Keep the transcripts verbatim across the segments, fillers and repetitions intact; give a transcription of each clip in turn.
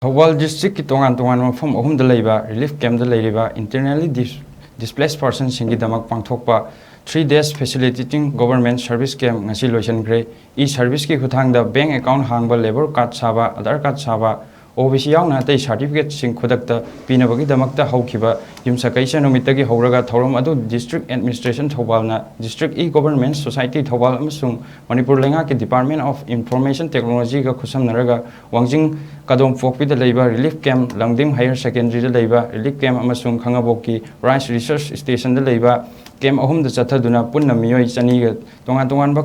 ꯊꯧꯕꯥꯜ ꯗꯤꯁꯇ꯭ꯔꯤꯛꯀꯤ ꯇꯣꯉꯥꯟ ꯇꯣꯉꯥꯟꯕ ꯃꯐꯝ ꯑꯍꯨꯝꯗ ꯂꯩꯕ ꯔꯤꯂꯤꯐ ꯀꯦꯝꯞꯇ ꯂꯩꯔꯤꯕ internally displaced personꯁꯤꯡꯒꯤꯗꯃꯛ ꯄꯥꯡꯊꯣꯛꯄ three days facilitating government service camp ꯉꯁꯤ ꯂꯣꯏꯁꯤꯟꯈ꯭ꯔꯦ꯫ E serviceꯀꯤ ꯈꯨꯠꯊꯥꯡꯗ bank account ꯍꯥꯡꯕ, labour card ꯁꯥꯕ, Aadhaar card ꯁꯥꯕ, OBC ꯌꯥꯎꯅ ꯑꯇꯩ certificateꯁꯤꯡ ꯈꯨꯗꯛꯇ ꯄꯤꯅꯕꯒꯤꯗꯃꯛꯇ ꯍꯧꯈꯤꯕ ꯌꯨꯝꯁꯀꯩꯁ ꯅꯨꯃꯤꯠꯇꯒꯤ ꯍꯧꯔꯒ ꯊꯧꯔꯝ ꯑꯗꯨ District Administration ꯊꯧꯕꯥꯜꯅ District E-Governance Society Thoubal ꯑꯃꯁꯨꯡ ꯃꯅꯤꯄꯨꯔ ꯂꯩꯉꯥꯛꯀꯤ Department of Information Technologyꯒ ꯈꯨꯠꯁꯝꯅꯔꯒ ꯋꯥꯡꯖꯤꯡ ꯀꯥꯗꯣꯝꯄꯣꯛꯄꯤꯗ ꯂꯩꯕ ꯔꯤꯂꯤꯐ ꯀꯦꯝꯞ, ꯂꯪꯗꯤꯡ ꯍꯥꯌꯔ ꯁꯦꯀꯦꯟꯗꯔꯤꯗ ꯂꯩꯕ ꯔꯤꯂꯤꯐ ꯀꯦꯝꯞ ꯑꯃꯁꯨꯡ ꯈꯥꯉꯕꯣꯛꯀꯤ ꯔꯥꯏꯁ ꯔꯤꯁꯔꯁ ꯁ꯭ꯇꯦꯁꯟꯗ ꯂꯩꯕ ꯀꯦꯝꯞ ꯑꯍꯨꯝꯗ ꯆꯠꯊꯗꯨꯅ ꯄꯨꯟꯅ ꯃꯤꯑꯣꯏ ꯆꯅꯤꯒ ꯇꯣꯉꯥꯟ ꯇꯣꯉꯥꯟꯕ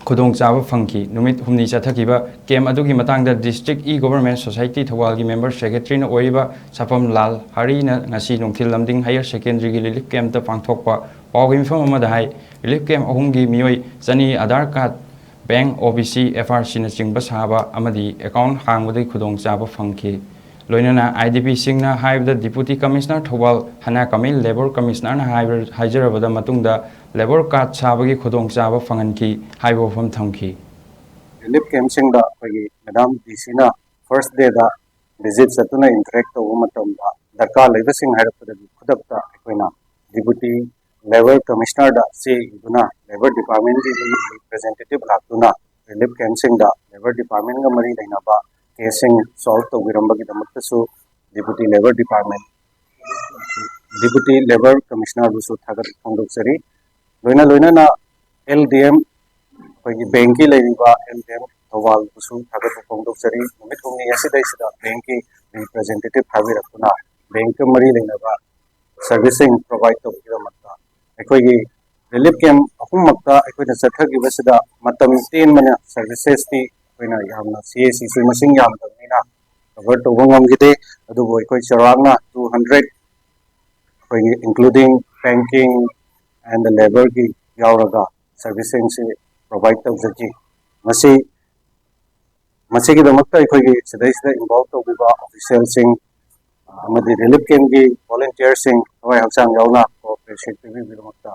ꯈꯨꯗꯣꯡꯆꯥꯕ ꯐꯪꯈꯤ꯫ ꯅꯨꯃꯤꯠ ꯍꯨꯝꯅꯤ ꯆꯠꯊꯈꯤꯕ ꯀꯦꯝꯞ ꯑꯗꯨꯒꯤ ꯃꯇꯥꯡꯗ District E-Governance Society ꯊꯧꯕꯥꯜꯒꯤ member secretaryꯅ ꯑꯣꯏꯔꯤꯕ ꯁꯥꯐꯝ ꯂꯥꯜ ꯍꯔꯤꯅ ꯉꯁꯤ ꯅꯨꯡꯊꯤꯜ ꯂꯝꯗꯤꯡ ꯍꯥꯌꯔ ꯁꯦꯀꯦꯟꯗꯔꯤꯒꯤ ꯔꯤꯂꯤꯐ ꯀꯦꯝꯞꯇ ꯄꯥꯡꯊꯣꯛꯄ ꯄꯥꯎꯒꯤ ꯃꯤꯐꯝ ꯑꯃꯗ ꯍꯥꯏ, ꯔꯤꯂꯤꯐ ꯀꯦꯝꯞ ꯑꯍꯨꯝꯒꯤ ꯃꯤꯑꯣꯏ ꯆꯅꯤ Aadhaar card, bank, OBC, FRCꯅꯆꯤꯡꯕ ꯁꯥꯕ ꯑꯃꯗꯤ account ꯍꯥꯡꯕꯗꯒꯤ ꯈꯨꯗꯣꯡꯆꯥꯕ ꯐꯪꯈꯤ꯫ ꯂꯣꯏꯅꯅ IDPꯁꯤꯡꯅ ꯍꯥꯏꯕꯗ Deputy Commissioner ꯊꯧꯕꯥꯜ ꯍꯅꯥ ꯀꯃꯤꯜ Labour Commissionerꯅ ꯍꯥꯏꯕ-, ꯍꯥꯏꯖꯔꯕꯗ ꯃꯇꯨꯡꯗ labour card ꯁꯥꯕꯒꯤ ꯈꯨꯗꯣꯡꯆꯥꯕ ꯐꯪꯍꯟꯈꯤ ꯍꯥꯏꯕ ꯋꯥꯐꯝ ꯊꯝꯈꯤ꯫ ꯔꯤꯂꯤꯐ ꯀꯦꯝꯞꯁꯤꯡꯗ ꯑꯩꯈꯣꯏꯒꯤ ꯃꯦꯗꯥꯝ DCꯅ first dayꯗ visit ꯆꯠꯇꯨꯅ interact ꯇꯧꯕ ꯃꯇꯝꯗ ꯗꯔꯀꯥꯔ ꯂꯩꯕꯁꯤꯡ ꯍꯥꯏꯔꯛꯄꯗꯒꯤ ꯈꯨꯗꯛꯇ ꯑꯩꯈꯣꯏꯅ Deputy Labour Commissionerꯗ ꯆꯦ ꯏꯗꯨꯅ Labour Departmentꯀꯤ representative ꯂꯥꯛꯇꯨꯅ ꯔꯤꯂꯤꯐ ꯀꯦꯝꯞꯁꯤꯡꯗ Labour Departmentꯀ ꯃꯔꯤ ꯂꯩꯅꯕ ꯀꯦꯁꯁꯤꯡ solve ꯇꯧꯕꯤꯔꯝꯕꯒꯤꯗꯃꯛꯇꯁꯨ Deputy Labour Department, Deputy Labour Commissionerꯕꯨꯁꯨ ꯊꯥꯒꯠꯄ ꯐꯣꯡꯗꯣꯛꯆꯔꯤ꯫ ꯂꯣꯏꯅ ꯂꯣꯏꯅꯅ LDM, ꯑꯩꯈꯣꯏꯒꯤ bankꯀꯤ ꯂꯩꯔꯤꯕ LDM ꯊꯧꯕꯥꯜꯕꯨꯁꯨ ꯊꯥꯒꯠꯄ ꯐꯣꯡꯗꯣꯛꯆꯔꯤ꯫ ꯅꯨꯃꯤꯠ ꯍꯨꯝꯅꯤ ꯑꯁꯤꯗꯩꯁꯤꯗ bankꯀꯤ representative ꯊꯥꯕꯤꯔꯛꯇꯨꯅ bankꯀ ꯃꯔꯤ ꯂꯩꯅꯕ serviceꯁꯤꯡ provide ꯇꯧꯕꯒꯤꯗꯃꯛꯇ꯫ ꯑꯩꯈꯣꯏꯒꯤ ꯔꯤꯂꯤꯐ ꯀꯦꯝꯞ ꯑꯍꯨꯝꯃꯛꯇ ꯑꯩꯈꯣꯏꯅ ꯆꯠꯊꯈꯤꯕꯁꯤꯗ ꯃꯇꯝ ꯇꯦꯟꯕꯅ servicesꯇꯤ ꯑꯩꯈꯣꯏꯅ ꯌꯥꯝꯅ CACꯁꯨ ꯃꯁꯤꯡ ꯌꯥꯝꯗꯕꯅꯤꯅ cover ꯇꯧꯕ ꯉꯝꯈꯤꯗꯦ꯫ ꯑꯗꯨꯕꯨ ꯑꯩꯈꯣꯏ ꯆꯥꯎꯔꯥꯛꯅ two hundred, ꯑꯩꯈꯣꯏꯒꯤ including banking and labourꯒꯤ ꯌꯥꯎꯔꯒ servicesꯁꯤꯡꯁꯤ provide ꯇꯧꯖꯈꯤ꯫ ꯃꯁꯤ, ꯃꯁꯤꯒꯤꯗꯃꯛꯇ ꯑꯩꯈꯣꯏꯒꯤ ꯁꯤꯗꯩꯁꯤꯗ involve ꯇꯧꯕꯤꯕ officialꯁꯤꯡ ꯑꯃꯗꯤ ꯔꯤꯂꯤꯐ ꯀꯦꯝꯞꯀꯤ volunteerꯁꯤꯡ ꯊꯋꯥꯏ ꯍꯛꯆꯥꯡ ꯌꯥꯎꯅ cooperation ꯄꯤꯕꯤꯕꯒꯤꯗꯃꯛꯇ